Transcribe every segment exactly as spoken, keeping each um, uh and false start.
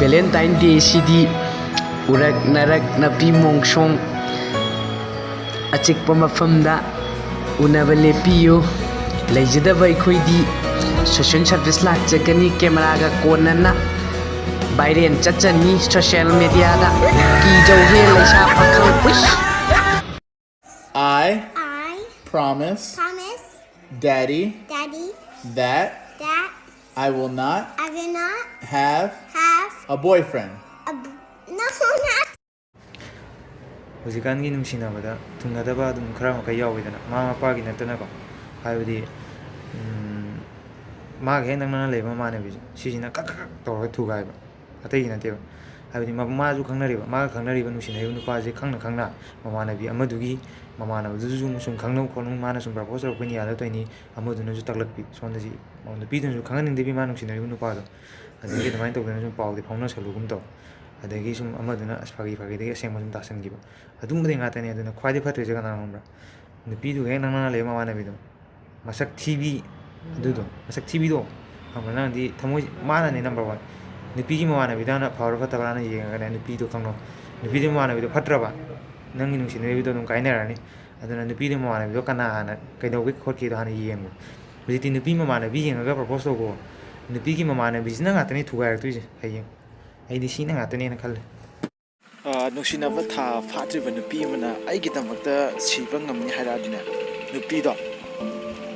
Valentine ꯗꯦꯁꯤꯗꯤ ꯎꯔꯛ ꯅꯔꯛ ꯅꯥꯄꯤ ꯃꯣꯡꯁꯣꯡ ꯑꯆꯤꯛꯄ ꯃꯐꯝꯗ ꯎꯅꯕ ꯂꯦꯞꯄꯤꯌꯨ꯫ ꯂꯩꯖꯗꯕ ꯑꯩꯈꯣꯏꯗꯤ ꯁꯣꯁꯦꯜ ꯁꯔꯚꯤꯁ ꯂꯥꯛꯆꯒꯅꯤ, ꯀꯦꯃꯦꯔꯥꯒ ꯀꯣꯟꯅꯅ ꯚꯥꯏꯔꯦꯟ ꯆꯠꯆꯅꯤ ꯁꯣꯁꯦꯜ ꯃꯦꯗꯤꯌꯥꯗ꯫ ꯀꯤꯖꯧꯍꯦ ꯂꯩꯁꯥ ꯄꯥꯈꯪ꯫ ꯎꯏꯁ! I I promise promise Daddy Daddy that that I will not I will not have have a boyfriend. a b- no, not ꯍꯧꯖꯤꯛꯀꯥꯟꯒꯤ ꯅꯨꯡꯁꯤꯅꯕꯗ ꯊꯨꯡꯅꯗꯕ ꯑꯗꯨꯝ ꯈꯔ ꯃꯈꯩ ꯌꯥꯎꯋꯤꯗꯅ, ꯃꯃꯥ ꯃꯄꯥꯒꯤ ꯅꯠꯇꯅꯀꯣ꯫ ꯍꯥꯏꯕꯗꯤ ꯎꯝ, ꯃꯥꯒ ꯍꯦꯛ ꯅꯛꯅꯅ ꯂꯩꯕ ꯃꯃꯥꯟꯅꯕꯤꯁꯦ, ꯁꯤꯁꯤꯅ ꯀꯛ ꯀꯛ ꯀꯛ ꯇꯧꯔꯒ ꯊꯨꯒꯥꯏꯕ, ꯑꯇꯩꯒꯤ ꯅꯠꯇꯦꯕ꯫ ꯍꯥꯏꯕꯗꯤ ꯃ- ꯃꯥꯁꯨ ꯈꯪꯅꯔꯤꯕ, ꯃꯥꯒ ꯈꯪꯅꯔꯤꯕ ꯅꯨꯡꯁꯤꯅꯔꯤꯕ ꯅꯨꯄꯥꯁꯦ ꯈꯪꯅ ꯈꯪꯅ ꯃꯃꯥꯟꯅꯕꯤ ꯑꯃꯗꯨꯒꯤ ꯃꯃꯥꯟꯅꯕꯗꯨꯁꯨ ꯁꯨꯝ ꯁꯨꯝ ꯈꯪꯅꯧ ꯈꯣꯠꯅꯧ, ꯃꯥꯅ ꯁꯨꯝ ꯄ꯭ꯔꯄꯣꯁ ꯇꯧꯔꯛꯄꯅꯤ ꯌꯥꯗ ꯇꯧꯔꯤꯅꯤ, ꯑꯃꯗꯨꯅꯁꯨ ꯇꯛꯂꯛꯄꯤ꯫ ꯁꯣꯝꯗꯁꯤ ꯅꯨꯄꯤꯗꯨꯅꯁꯨ ꯈꯪꯍꯟꯅꯤꯡꯗꯕꯤ ꯃꯥ ꯅꯨꯡꯁꯤꯅꯔꯤꯕ ꯅꯨꯄꯥꯗꯣ꯫ ꯑꯗꯒꯤ ꯑꯗꯨꯃꯥꯏꯅ ꯇꯧꯗꯅ ꯁꯨꯝ ꯄꯥꯎꯗꯤ ꯐꯥꯎꯅꯁꯜꯂꯨꯒꯨꯝ ꯇꯧ꯫ ꯑꯗꯒꯤ ꯁꯨꯝ ꯑꯃꯗꯨꯅ ꯑꯁ ꯐꯥꯒꯤ ꯐꯥꯒꯤꯗꯒꯤ ꯑꯁꯦꯡꯕ ꯁꯨꯝ ꯇꯥꯁꯟꯈꯤꯕ꯫ ꯑꯗꯨꯒꯨꯝꯕꯗꯤ ꯉꯥꯛꯇꯅꯦ꯫ ꯑꯗꯨꯅ ꯈ꯭ꯋꯥꯏꯗꯩ ꯐꯠꯇ꯭ꯔꯤꯁꯦ ꯀꯅꯥꯅꯣ ꯈꯪꯕ꯭ꯔꯥ? ꯅꯨꯄꯤꯗꯨꯒ ꯍꯦꯛ ꯅꯛꯅꯅ ꯂꯩꯕ ꯃꯃꯥꯟꯅꯕꯤꯗꯣ, ꯃꯁꯛ ꯊꯤꯕꯤ, ꯑꯗꯨꯗꯣ, ꯃꯁꯛ ꯊꯤꯕꯤꯗꯣ ꯈꯪꯕ꯭ꯔꯥ? ꯅꯪꯗꯤ ꯊꯃꯣꯏ, ꯃꯥꯅꯅꯦ ꯅꯝꯕꯔ ꯋꯥꯟ꯫ ꯅꯨꯄꯤꯒꯤ ꯃꯃꯥꯟꯅꯕꯤꯗ ꯍꯥꯟꯅ ꯐꯕ꯭ꯔꯥ ꯐꯠꯇꯕ꯭ꯔꯥꯅ ꯌꯦꯡꯉꯒꯅꯦ ꯅꯨꯄꯤꯗꯣ ꯈꯪꯉꯣ꯫ ꯅꯨꯄꯤꯗꯨꯒꯤ ꯃꯃꯥꯟꯅꯕꯤꯗꯣ ꯐꯠꯇ꯭ꯔꯕ, ꯅꯪꯒꯤ ꯅꯨꯡꯁꯤꯅꯔꯤꯕꯗꯣ ꯑꯗꯨꯝ ꯀꯥꯏꯅꯔꯅꯤ꯫ ꯑꯗꯨꯅ ꯅꯨꯄꯤꯗꯨꯒꯤ ꯃꯃꯥꯟꯅꯕꯤꯗꯣ ꯀꯅꯥꯅ ꯀꯩꯗꯧꯒꯦ ꯈꯣꯠꯀꯦꯗꯣ ꯍꯥꯟꯅ ꯌꯦꯡꯉꯣ꯫ ꯍꯧꯖꯤꯛꯇꯤ ꯅꯨꯄꯤ ꯃꯃꯥꯟꯅꯕꯤ ꯌꯦꯡꯉꯒ ꯄ꯭ꯔꯄꯣꯁ ꯇꯧꯀꯣ꯫ ꯅꯨꯄꯤꯒꯤ ꯃꯃꯥꯟꯅꯕꯤꯁꯤꯅ ꯉꯥꯛꯇꯅꯦ ꯊꯨꯒꯥꯏꯔꯛꯇꯣꯏꯁꯦ ꯍꯌꯦꯡ꯫ ꯑꯩꯗꯤ ꯁꯤꯅ ꯉꯥꯛꯇꯅꯦꯅ ꯈꯜꯂꯦ꯫ ꯑ, ꯅꯨꯡꯁꯤꯅꯕ ꯊꯥ ꯐꯥꯗ꯭ꯔꯤꯕ ꯅꯨꯄꯤ ꯑꯃꯅ ꯑꯩꯒꯤꯗꯃꯛꯇ ꯁꯤꯕ ꯉꯝꯅꯤ ꯍꯥꯏꯔꯛꯑꯗꯤꯅꯦ, ꯅꯨꯄꯤꯗꯣ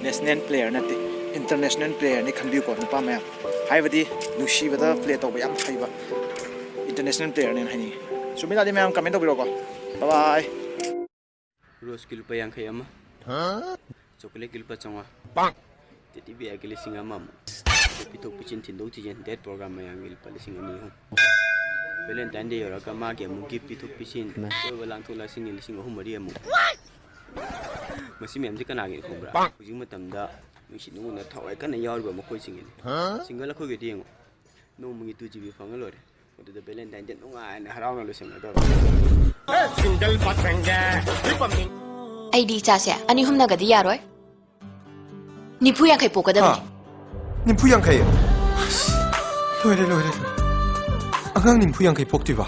ꯅꯦꯁꯅꯦꯜ ꯄ꯭ꯂꯦꯌꯔ ꯅꯠꯇꯦ, ꯏꯟꯇꯔꯅꯦꯁꯅꯦꯜ ꯄ꯭ꯂꯦꯌꯔꯅꯤ ꯈꯟꯕꯤꯌꯨꯀꯣ ꯅꯨꯄꯥ ꯃꯌꯥꯝ꯫ ꯍꯥꯏꯕꯗꯤ ꯅꯨꯡꯁꯤꯕꯗ ꯄ꯭ꯂꯦ ꯇꯧꯕ ꯌꯥꯝ ꯍꯩꯕ ꯏꯟꯇꯔꯅꯦꯁꯅꯦꯜ ꯄ꯭ꯂꯦꯌꯔꯅꯦꯅ ꯍꯥꯏꯅꯤꯡꯉꯤ꯫ ꯆꯨꯝꯃꯤ ꯂꯥꯜꯂꯤ ꯃꯌꯥꯝ ꯀꯃꯦꯟ ꯇꯧꯕꯤꯔꯣꯀꯣ꯫ ꯕꯥꯏ ꯕꯥꯏ꯫ ꯔꯣꯁꯀꯤ ꯂꯨꯄꯥ ꯌꯥꯡꯈꯩ ꯑꯃ, ꯆꯣꯀꯣꯂꯦꯠꯀꯤ ꯂꯨꯄꯥ ꯆꯥꯝꯃꯉꯥ, ꯇꯦꯗꯤ ꯕꯤꯌꯔꯒꯤ ꯂꯤꯁꯤꯡ ꯑꯃꯃꯨꯛ, ꯄꯤꯊꯣꯛ ꯄꯤꯁꯤꯟ ꯊꯤꯟꯗꯣꯛ ꯊꯤꯟꯖꯤꯟ ꯗꯦꯠ ꯄ꯭ꯔꯣꯒ꯭ꯔꯥꯝ ꯃꯌꯥꯝꯒꯤ ꯂꯨꯄꯥ ꯂꯤꯁꯤꯡ ꯑꯅꯤ ꯑꯍꯨꯝ꯫ ꯚꯦꯂꯦꯟꯇꯥꯏꯟ ꯗꯦ ꯌꯧꯔꯒ ꯃꯥꯒꯤ ꯑꯃꯨꯛ ꯒꯤꯐ ꯄꯤꯊꯣꯛ ꯄꯤꯁꯤꯟ, ꯀꯣꯏꯕ ꯂꯥꯡꯊꯣꯛ ꯂꯥꯡꯁꯤꯟꯒꯤ ꯂꯤꯁꯤꯡ ꯑꯍꯨꯝ ꯃꯔꯤ ꯑꯃꯨꯛ꯫ ꯃꯁꯤ ꯃꯌꯥꯝꯁꯤ ꯀꯅꯥꯒꯤꯅꯣ ꯈꯪꯕ꯭ꯔꯥ? ꯍꯧꯖꯤꯛ ꯃꯇꯝꯗ ꯅꯨꯡꯁꯤ ꯅꯨꯡꯉꯣꯟꯅ ꯊꯋꯥꯏ ꯀꯟꯅ ꯌꯥꯎꯔꯤꯕ ꯃꯈꯣꯏꯁꯤꯡꯒꯤꯅꯤ꯫ ꯁꯤꯡꯒꯜ ꯑꯩꯈꯣꯏꯒꯤꯗꯤ ꯌꯦꯡꯉꯣ, ꯅꯣꯡꯃꯒꯤ ꯇꯨ ꯖꯤ ꯕꯤ ꯐꯪꯉ ꯂꯣꯏꯔꯦ꯫ ꯑꯗꯨꯗ ꯚꯦꯂꯦꯟꯇꯥꯏꯟ ꯗꯦ ꯅꯨꯡꯉꯥꯏꯅ ꯍꯔꯥꯎꯅ ꯂꯣꯏꯁꯤꯟꯒꯗꯕ꯫ ꯑꯩꯗꯤ ꯏꯆꯥꯁꯦ ꯑꯅꯤ ꯑꯍꯨꯝꯅꯒꯗꯤ ꯌꯥꯔꯣꯏ꯫ ꯅꯤꯐꯨ ꯌꯥꯡꯈꯩ ꯄꯣꯛꯀꯗꯕꯅꯤ꯫ ꯅꯤꯐꯨ ꯌꯥꯡꯈꯩ? ꯂꯣꯏꯔꯦ, ꯂꯣꯏꯔꯦ꯫ ꯑꯉꯥꯡ ꯅꯤꯐꯨ ꯌꯥꯡꯈꯩ ꯄꯣꯛꯇꯣꯏꯕ?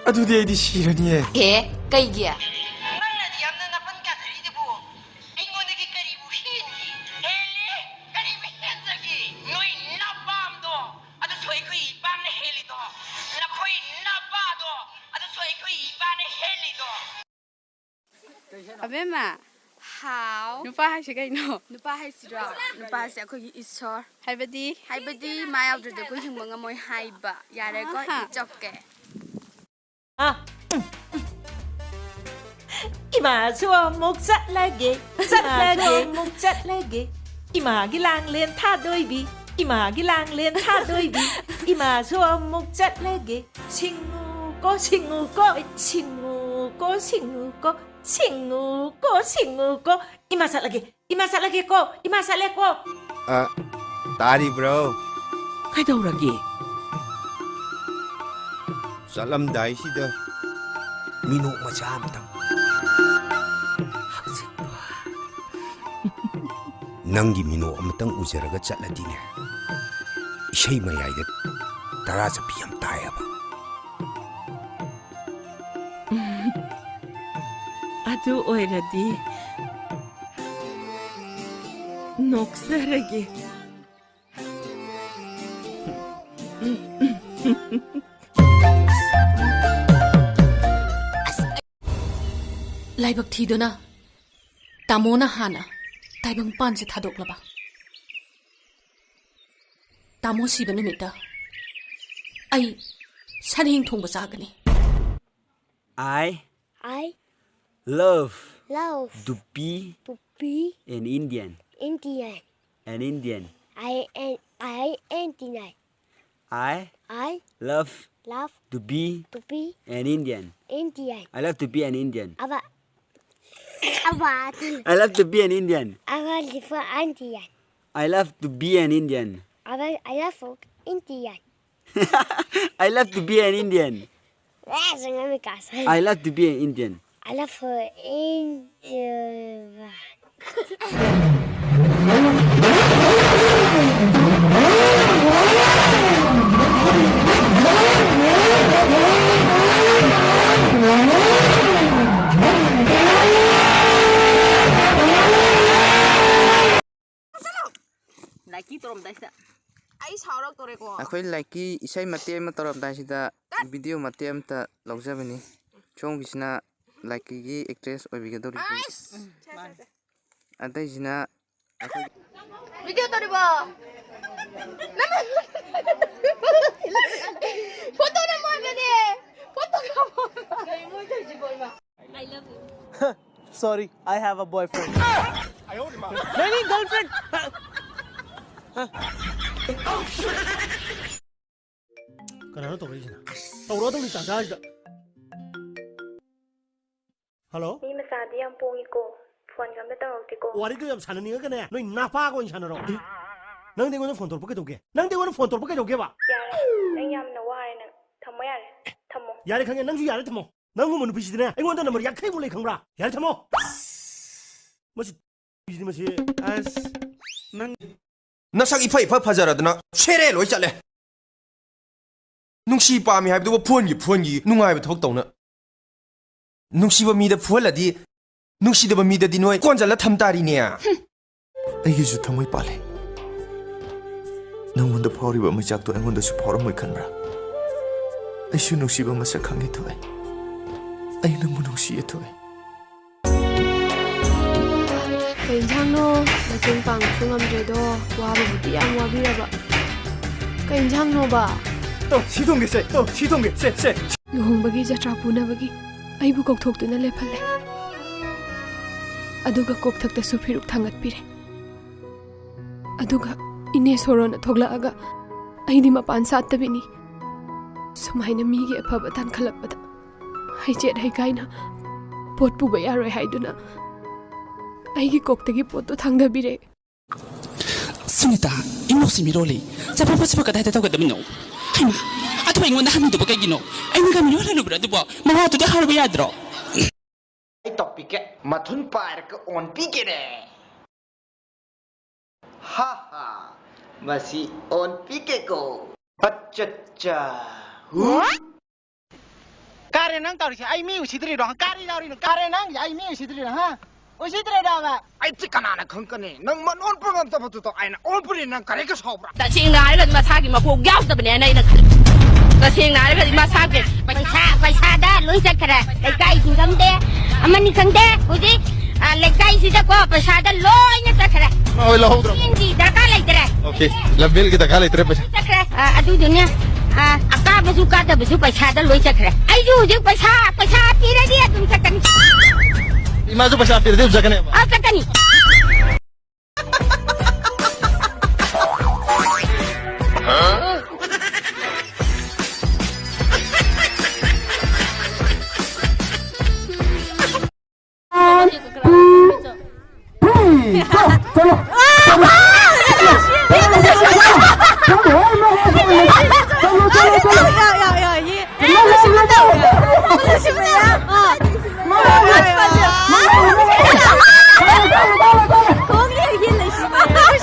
ꯑꯗꯨꯗꯤ ꯑꯩꯗꯤ ꯁꯤꯔꯅꯤꯌꯦ꯫ ꯑꯦ, ꯀꯩꯒꯤ? ꯅꯪꯅꯗꯤ ꯌꯥꯝꯅ ꯅꯥꯄꯟ ꯀꯥꯊꯔꯤꯗꯨꯕꯨ ꯑꯩꯉꯣꯟꯗꯒꯤ ꯀꯔꯤꯕꯨ ꯍꯦꯟꯒꯦ? ꯍꯦꯜꯂꯦ? ꯀꯔꯤꯕꯨ ꯍꯦꯟꯖꯒꯦ? ꯅꯣꯏ ꯅꯄꯥꯝꯗꯣ ꯑꯗꯨꯁꯨ ꯑꯩꯈꯣꯏ ꯏꯄꯥꯅ ꯍꯦꯜꯂꯤꯗꯣ꯫ ꯅꯈꯣꯏ ꯅꯄꯥꯗꯣ ꯑꯗꯨꯁꯨ ꯑꯩꯈꯣꯏ ꯏꯄꯥꯅ ꯍꯦꯜꯂꯤꯗꯣ꯫ ꯑꯕꯦꯝꯃ, ꯍꯥꯎ꯫ ꯅꯨꯄꯥ ꯍꯥꯏꯁꯦ ꯀꯩꯅꯣ? ꯅꯨꯄꯥ ꯍꯥꯏꯁꯤꯔꯣ? ꯅꯨꯄꯥꯁꯦ ꯑꯩꯈꯣꯏꯒꯤ ꯏꯁꯣꯔ꯫ ꯍꯥꯏꯕꯗꯤ? ꯍꯥꯏꯕꯗꯤ ꯃꯥ ꯌꯥꯎꯗ꯭ꯔꯗꯤ ꯑꯩꯈꯣꯏ ꯍꯤꯡꯕ ꯉꯝꯃꯣꯏ ꯍꯥꯏꯕ꯫ ꯌꯥꯔꯦꯀꯣ? ꯑꯍꯥ꯫ It's okay꯫ ꯑꯥ, ꯎꯝ, ꯎꯝ꯫ ꯏꯃꯥꯁꯨ ꯑꯃꯨꯛ ꯆꯠꯂꯒꯦ, ꯆꯠꯂꯒꯦ, ꯑꯃꯨꯛ ꯆꯠꯂꯒꯦ꯫ ꯏꯃꯥꯒꯤ ꯂꯥꯡꯂꯦꯟ ꯊꯥꯗꯣꯏꯕꯤ, ꯏꯃꯥꯒꯤ ꯂꯥꯡꯂꯦꯟ ꯊꯥꯗꯣꯏꯕꯤ꯫ ꯏꯃꯥꯁꯨ ꯑꯃꯨꯛ ꯆꯠꯂꯒꯦ꯫ ꯁꯤꯡꯉꯨꯀꯣ, ꯁꯤꯡꯉꯨꯀꯣ, ꯁꯤꯡꯉꯨꯀꯣ, ꯁꯤꯡꯉꯨꯀꯣ, ꯁꯤꯡꯉꯨꯀꯣ, ꯁꯤꯡꯉꯨꯀꯣ꯫ ꯏꯃꯥ ꯆꯠꯂꯒꯦ, ꯏꯃꯥ ꯆꯠꯂꯒꯦꯀꯣ, ꯏꯃꯥ ꯆꯠꯂꯦꯀꯣ꯫ ꯑ, ꯇꯥꯔꯤꯕ꯭ꯔꯣ? ꯀꯩꯗꯧꯔꯒꯦ? ꯆꯠꯂꯝꯗꯥꯏꯁꯤꯗ ꯃꯤꯅꯣꯛ ꯃꯆꯥ ꯑꯃꯇꯪ꯫ ꯍꯧꯖꯤꯛꯄꯨ꯫ ꯅꯪꯒꯤ ꯃꯤꯅꯣꯛ ꯑꯃꯇꯪ ꯎꯖꯔꯒ ꯆꯠꯂꯗꯤꯅꯦ, ꯏꯁꯩ ꯃꯌꯥꯏꯗ ꯇꯔꯥ ꯆꯠꯄꯤ ꯌꯥꯝ ꯇꯥꯏꯌꯦꯕ꯫ ꯑꯗꯨ ꯑꯣꯏꯔꯗꯤ ꯅꯣꯛꯆꯔꯒꯦ꯫ ꯂꯥꯏꯕꯛ ꯊꯤꯗꯨꯅ ꯇꯥꯃꯣꯅ ꯍꯥꯟꯅ ꯇꯥꯏꯕꯪ ꯄꯥꯟꯁꯦ ꯊꯥꯗꯣꯛꯂꯕ꯫ ꯇꯥꯃꯣ ꯁꯤꯕ ꯅꯨꯃꯤꯠꯇ ꯑꯩ ꯁꯟꯍꯦꯡ ꯊꯣꯡꯕ ꯆꯥꯒꯅꯤ꯫ I I love love to be to be an Indian. Indian. An Indian. I am I Indian. I I love love to be to be an Indian. Indian. I love to be an Indian. Aba Aba I love to be an Indian. Aba lifa Indian. I love to be an Indian. Aba I love Indian. I love to be an Indian. Wah, jangan mi kasar. I love to be an Indian. I love Indian. ꯑꯩꯈꯣꯏ ꯂꯥꯏꯛꯀꯤ ꯏꯁꯩ ꯃꯇꯦꯛ ꯑꯃ ꯇꯧꯔꯝꯗꯥꯏꯁꯤꯗ video ꯃꯇꯦꯛ ꯑꯃꯇ ꯂꯧꯖꯕꯅꯤ꯫ ꯁꯣꯝꯒꯤꯁꯤꯅ ꯂꯥꯏꯛꯀꯤꯒꯤ actress ꯑꯣꯏꯕꯤꯒꯗꯧꯔꯤꯕ꯫ ꯑꯇꯩꯁꯤꯅ ꯑꯩꯈꯣꯏ video ꯇꯧꯔꯤꯕꯣ? ꯅꯝꯃꯣ꯫ Photo ꯅꯝꯃꯣ ꯍꯥꯏꯕꯅꯦ꯫ ꯐꯣꯇꯣ ꯀꯥꯞꯄꯣ꯫ ꯀꯩ ꯃꯣꯏ ꯇꯧꯔꯤꯁꯤꯕꯣ ꯏꯃꯥ? I love you. Sorry, I have a boyfriend. ꯅꯪꯒꯤ ꯒꯔꯜꯐ꯭ꯔꯦꯟ꯫ ꯀꯅꯥꯅꯣ ꯇꯧꯔꯛꯏꯁꯤꯅ? ꯇꯧꯔꯛꯑꯗꯧꯅꯤ ꯇꯥꯟꯖꯥꯁꯤꯗ꯫ ꯍꯜꯂꯣ? ꯃꯤ ꯃꯆꯥꯗꯤ ꯌꯥꯝ ꯄꯣꯡꯉꯤꯀꯣ꯫ ꯐꯣꯟꯒ ꯑꯝꯇ ꯇꯧꯔꯛꯇꯦꯀꯣ꯫ ꯋꯥꯔꯤꯗꯣ ꯌꯥꯝ ꯁꯥꯟꯅꯅꯤꯡꯉꯒꯅꯦ, ꯅꯣꯏ ꯅꯄꯥꯒ ꯑꯣꯏꯅ ꯁꯥꯟꯅꯔꯣ꯫ ꯅꯪꯗꯤ ꯑꯩꯉꯣꯟꯗ ꯐꯣꯟ ꯇꯧꯔꯛꯄ ꯀꯩꯗꯧꯒꯦ? ꯅꯪꯗꯤ ꯑꯩꯉꯣꯟꯗ ꯐꯣꯟ ꯇꯧꯔꯛꯄ ꯀꯩꯗꯧꯒꯦꯕ? ꯌꯥꯔꯦ, ꯅꯪ ꯌꯥꯝꯅ ꯋꯥꯔꯦ ꯅꯪ꯫ ꯊꯝꯃꯣ ꯌꯥꯔꯦ꯫ ꯊꯝꯃꯣ꯫ ꯌꯥꯔꯦ ꯈꯪꯉꯦ, ꯅꯪꯁꯨ ꯌꯥꯔꯦ ꯊꯝꯃꯣ꯫ ꯅꯪꯒꯨꯝꯕ ꯅꯨꯄꯤꯁꯤꯗꯤꯅꯦ, ꯑꯩꯉꯣꯟꯗ ꯅꯝꯕꯔ ꯌꯥꯡꯈꯩꯃꯨꯛ ꯂꯩ ꯈꯪꯕ꯭ꯔꯥ? ꯌꯥꯔꯦ ꯊꯝꯃꯣ꯫ ꯃꯁꯤ ꯅꯨꯄꯤꯁꯤꯗꯤ ꯃꯁꯤ, ꯑꯁ, ꯅꯪ ꯅꯁꯛ ꯏꯐ ꯏꯐ ꯐꯖꯔꯗꯅ ꯁꯦꯔꯦ ꯂꯣꯏ ꯆꯠꯂꯦ꯫ ꯅꯨꯡꯁꯤ ꯄꯥꯝꯃꯤ ꯍꯥꯏꯕꯗꯨꯕꯨ ꯐꯣꯟꯒꯤ, ꯐꯣꯟꯒꯤ ꯅꯨꯡꯉꯥꯏꯕ ꯊꯕꯛ ꯇꯧꯅ꯫ ꯅꯨꯡꯁꯤꯕ ꯃꯤꯗ ꯐꯨꯍꯜꯂꯗꯤ ꯅꯨꯡꯁꯤꯗꯕ ꯃꯤꯗꯗꯤ ꯅꯣꯏ ꯀꯣꯟꯖꯜꯂ ꯊꯝ ꯇꯥꯔꯤꯅꯦ꯫ ꯑꯩꯒꯤꯁꯨ ꯊꯃꯣꯏ ꯄꯥꯜꯂꯦ꯫ ꯅꯪꯉꯣꯟꯗ ꯐꯥꯎꯔꯤꯕ ꯃꯩꯆꯥꯛꯇꯣ ꯑꯩꯉꯣꯟꯗꯁꯨ ꯐꯥꯎꯔꯝꯃꯣꯏ ꯈꯟꯕ꯭ꯔꯥ? ꯑꯩꯁꯨ ꯅꯨꯡꯁꯤꯕ ꯃꯁꯛ ꯈꯪꯉꯦ ꯊꯣꯛꯑꯦ꯫ ꯑꯩ ꯅꯪꯕꯨ ꯅꯨꯡꯁꯤꯌꯦ ꯊꯣꯛꯑꯦ꯫ ꯀꯩ ꯏꯟꯁꯥꯡꯅꯣ? ꯃꯇꯦꯡ ꯄꯥꯡꯕꯁꯨ ꯉꯝꯗ꯭ꯔꯦꯗꯣ꯫ ꯋꯥꯕꯕꯨꯗꯤ ꯌꯥꯝ ꯋꯥꯕꯤꯔꯕ꯫ ꯀꯩ ꯏꯟꯁꯥꯡꯅꯣꯕ? ꯇꯣ, ꯁꯤ ꯊꯣꯡꯒꯦ ꯁꯦ, ꯇꯣ, ꯁꯤ ꯊꯣꯡꯒꯦ ꯁꯦ, ꯁꯦ꯫ ꯂꯨꯍꯣꯡꯕꯒꯤ ꯖꯇ꯭ꯔꯥ ꯄꯨꯅꯕꯒꯤ ꯑꯩꯕꯨ ꯀꯧꯊꯣꯛꯇꯨꯅ ꯂꯦꯞꯍꯜꯂꯦ꯫ ꯑꯗꯨꯒ ꯀꯣꯛꯊꯛꯇꯁꯨ ꯐꯤꯔꯨꯛ ꯊꯥꯡꯒꯠꯄꯤꯔꯦ꯫ ꯑꯗꯨꯒ ꯏꯅꯦ ꯁꯣꯔꯣꯅ ꯊꯣꯛꯂꯛꯑꯒ ꯑꯩꯗꯤ ꯃꯄꯥꯟ ꯁꯥꯠꯇꯕꯤꯅꯤ꯫ ꯁꯨꯃꯥꯏꯅ ꯃꯤꯒꯤ ꯑꯐꯕ ꯇꯥꯟꯈꯠꯂꯛꯄꯗ ꯍꯩꯆꯦꯠ ꯍꯩꯀꯥꯏꯅ ꯄꯣꯠ ꯄꯨꯕ ꯌꯥꯔꯣꯏ ꯍꯥꯏꯗꯨꯅ ꯑꯩꯒꯤ ꯀꯣꯛꯇꯒꯤ ꯄꯣꯠꯇꯣ ꯊꯥꯡꯊꯕꯤꯔꯦ꯫ ꯁꯨꯅꯤꯇꯥ, ꯏꯃꯧꯁꯤ ꯃꯤꯔꯣꯜꯂꯤ꯫ ꯆꯠꯄ ꯄꯣꯠꯁꯤꯕꯨ ꯀꯗꯥꯏꯗ ꯇꯧꯒꯗꯕꯅꯣ? ꯍꯩꯃꯥ, ꯑꯗꯨꯕꯨ ꯑꯩꯉꯣꯟꯗ ꯍꯪꯉꯤꯗꯨꯕꯨ ꯀꯩꯒꯤꯅꯣ? ꯑꯩꯅꯒ ꯃꯤꯔꯣꯜ ꯍꯜꯂꯨꯕ꯭ꯔꯥ ꯑꯗꯨꯕꯣ? ꯃꯋꯥꯗꯨꯗ ꯍꯥꯏꯔꯨꯕ ꯌꯥꯗ꯭ꯔꯣ? ꯑꯩ ꯇꯧꯕꯤꯒꯦ꯫ ꯃꯊꯨꯟ ꯄꯥꯏꯔꯒ ꯑꯣꯟꯕꯤꯒꯦꯅꯦ꯫ ꯍꯥ ꯍꯥ, ꯃꯁꯤ ꯑꯣꯟꯕꯤꯒꯦꯀꯣ꯫ ꯑꯠꯆꯥ ꯆꯥ꯫ ꯍꯨ? ꯀꯥꯔꯦ ꯅꯪ ꯇꯧꯔꯤꯁꯦ, ꯑꯩ ꯃꯤ ꯎꯁꯤꯗ꯭ꯔꯤꯔꯣ? ꯀꯥꯔꯤ ꯇꯧꯔꯤꯅꯣ? ꯀꯥꯔꯦ ꯅꯪ, ꯑꯩ ꯃꯤ ꯎꯁꯤꯗ꯭ꯔꯤꯔꯣ, ꯍꯥ? ꯎꯁꯤꯠꯇ꯭ꯔꯦꯗꯕ꯫ ꯑꯩꯗꯤ ꯀꯅꯥꯅ ꯈꯪꯒꯅꯤ? ꯅꯪ ꯃꯅꯣꯟ ꯄꯪꯉꯝꯇꯕꯗꯨꯗ ꯑꯩꯅ ꯑꯣꯟꯄꯨꯔꯤ ꯅꯪ ꯀꯔꯤꯒ ꯁꯥꯎꯕ꯭ꯔꯥ? ꯇꯁꯦꯡꯅ ꯍꯥꯏꯔꯒꯗꯤ ꯃꯁꯥꯒꯤ ꯃꯀꯣꯛ ꯌꯥꯎꯗꯕꯅꯦꯅ ꯑꯩꯅ ꯈꯜꯂꯤ꯫ ꯇꯁꯦꯡꯅ ꯍꯥꯏꯔꯒꯗꯤ ꯃꯁꯥꯒꯤ ꯄꯩꯁꯥ, ꯄꯩꯁꯥꯗ ꯂꯣꯏ ꯆꯠꯈ꯭ꯔꯦ꯫ ꯂꯩꯀꯥꯏꯁꯤꯡ ꯈꯪꯗꯦ, ꯑꯃꯅꯤ ꯈꯪꯗꯦ꯫ ꯍꯧꯖꯤꯛ, ꯑ, ꯂꯩꯀꯥꯏꯁꯤꯗꯀꯣ ꯄꯩꯁꯥꯗ ꯂꯣꯏꯅ ꯆꯠꯈ꯭ꯔꯦ꯫ ꯏꯃꯥ ꯍꯣꯏ ꯂꯧꯍꯧꯗ꯭ꯔꯕꯣ? ꯆꯦꯡꯒꯤ ꯗꯔꯀꯥꯔ ꯂꯩꯇ꯭ꯔꯦ꯫ Okay, ꯂꯝꯕꯦꯜꯒꯤ ꯗꯔꯀꯥꯔ ꯂꯩꯇ꯭ꯔꯦ ꯄꯩꯁꯥ꯫ ꯆꯠꯈ꯭ꯔꯦ꯫ ꯑ, ꯑꯗꯨꯗꯨꯅꯦ, ꯑ, ꯑꯀꯥꯕꯁꯨ ꯀꯥꯗꯕꯁꯨ ꯄꯩꯁꯥꯗ ꯂꯣꯏ ꯆꯠꯈ꯭ꯔꯦ꯫ ꯑꯩꯁꯨ ꯍꯧꯖꯤꯛ ꯄꯩꯁꯥ, ꯄꯩꯁꯥ ꯄꯤꯔꯗꯤ ꯑꯗꯨꯝ ꯆꯠꯀꯅꯤ꯫ ꯏꯃꯥꯁꯨ ꯄꯩꯁꯥ ꯄꯤꯔꯗꯤ ꯑꯗꯨꯝ ꯆꯠꯀꯅꯦꯕ? ꯑ, ꯆꯠꯀꯅꯤ꯫ One, two, three, go. चलो, चलो।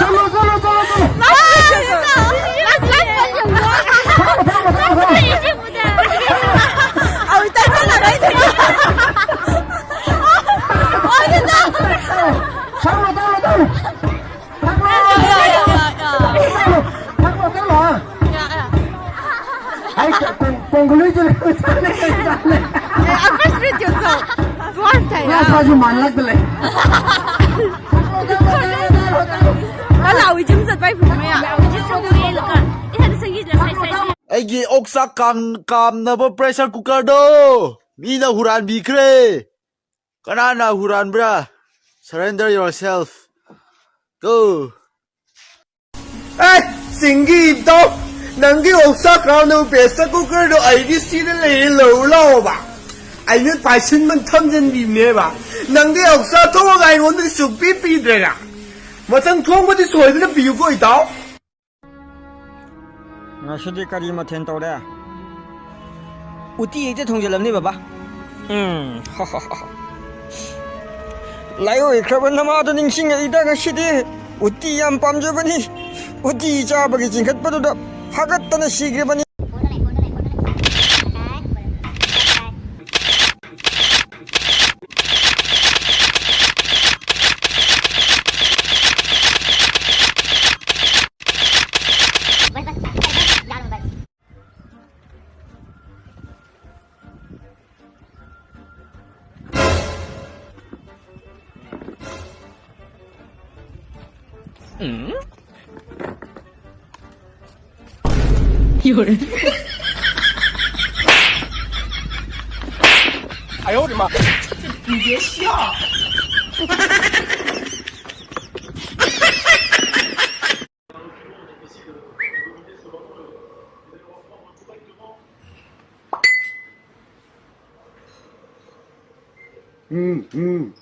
चलो, चलो, चलो। ꯑꯩ ꯀꯣꯡꯒꯨꯂꯨꯁꯨ ꯂꯩ꯫ ꯑꯦ, ꯑꯩꯈꯣꯏ ꯁ꯭ꯄꯤꯠ ꯌꯦꯡꯁꯣ꯫ ꯗ꯭ꯋꯥꯔꯐ ꯇꯥꯏ꯫ ꯃꯥꯁꯨ ꯃꯥꯟꯂꯛꯇ ꯂꯩ꯫ ꯀꯂꯥ ꯋꯤꯖꯝ ꯆꯠꯄꯩ ꯐꯤꯕꯝ ꯃꯌꯥ꯫ ꯑꯩꯒꯤ ꯑꯣꯛꯆꯥꯛ ꯀꯥꯝ-, ꯀꯥꯝꯅꯕ pressure cookerꯗꯣ ꯃꯤꯅ ꯍꯨꯔꯥꯟꯕꯤꯈ꯭ꯔꯦ꯫ ꯀꯅꯥꯅ ꯍꯨꯔꯥꯟꯕ꯭ꯔꯥ? Surrender yourself꯫ Go꯫ ꯑꯦ, ꯆꯤꯡꯒꯤ ꯏꯇꯥꯎ, ꯅꯪꯒꯤ ꯑꯣꯛꯆꯥꯛ ꯀꯥꯝꯅꯕ pressure cookerꯗꯣ ꯑꯩꯒꯤ ꯁꯤꯗ ꯂꯩꯔꯦ, ꯂꯧꯔꯨ ꯂꯥꯛꯑꯣꯕ꯫ ꯑꯩꯅ ꯄꯥꯏꯁꯤꯟꯕ ꯊꯝꯖꯤꯟꯕꯤꯕꯅꯦꯕ꯫ ꯅꯪꯒꯤ ꯑꯣꯛꯆꯥꯛ ꯊꯣꯡꯉꯒ ꯑꯩꯉꯣꯟꯗꯗꯤ ꯁꯨꯛꯄꯤ ꯄꯤꯗ꯭ꯔꯦꯅ꯫ ꯃꯊꯪ ꯊꯣꯡꯕꯗꯤ ꯁꯣꯏꯗꯅ ꯄꯤꯌꯨꯀꯣ, ꯏꯇꯥꯎ꯫ ꯉꯁꯤꯗꯤ ꯀꯔꯤ ꯃꯊꯦꯜ ꯇꯧꯔꯦ? ꯎꯇꯤ ꯍꯦꯛꯇ ꯊꯣꯡꯖꯤꯜꯂꯝꯅꯤ, ꯕꯕꯥ꯫ ꯎꯝ, ꯂꯥꯏꯑꯣꯏꯈ꯭ꯔꯕ ꯅꯃꯥꯗꯨ ꯅꯤꯡꯁꯤꯡꯉꯛꯏꯗ ꯉꯁꯤꯗꯤ꯫ ꯎꯇꯤ ꯌꯥꯝ ꯄꯥꯝꯖꯕꯅꯤ꯫ ꯎꯇꯤ ꯆꯥꯕꯒꯤ ꯆꯤꯡꯈꯠꯄꯗꯨꯗ ꯍꯥꯒꯠꯇꯅ ꯁꯤꯈ꯭ꯔꯕꯅꯤ꯫ 有人。哎呦我的妈！你别笑。嗯嗯。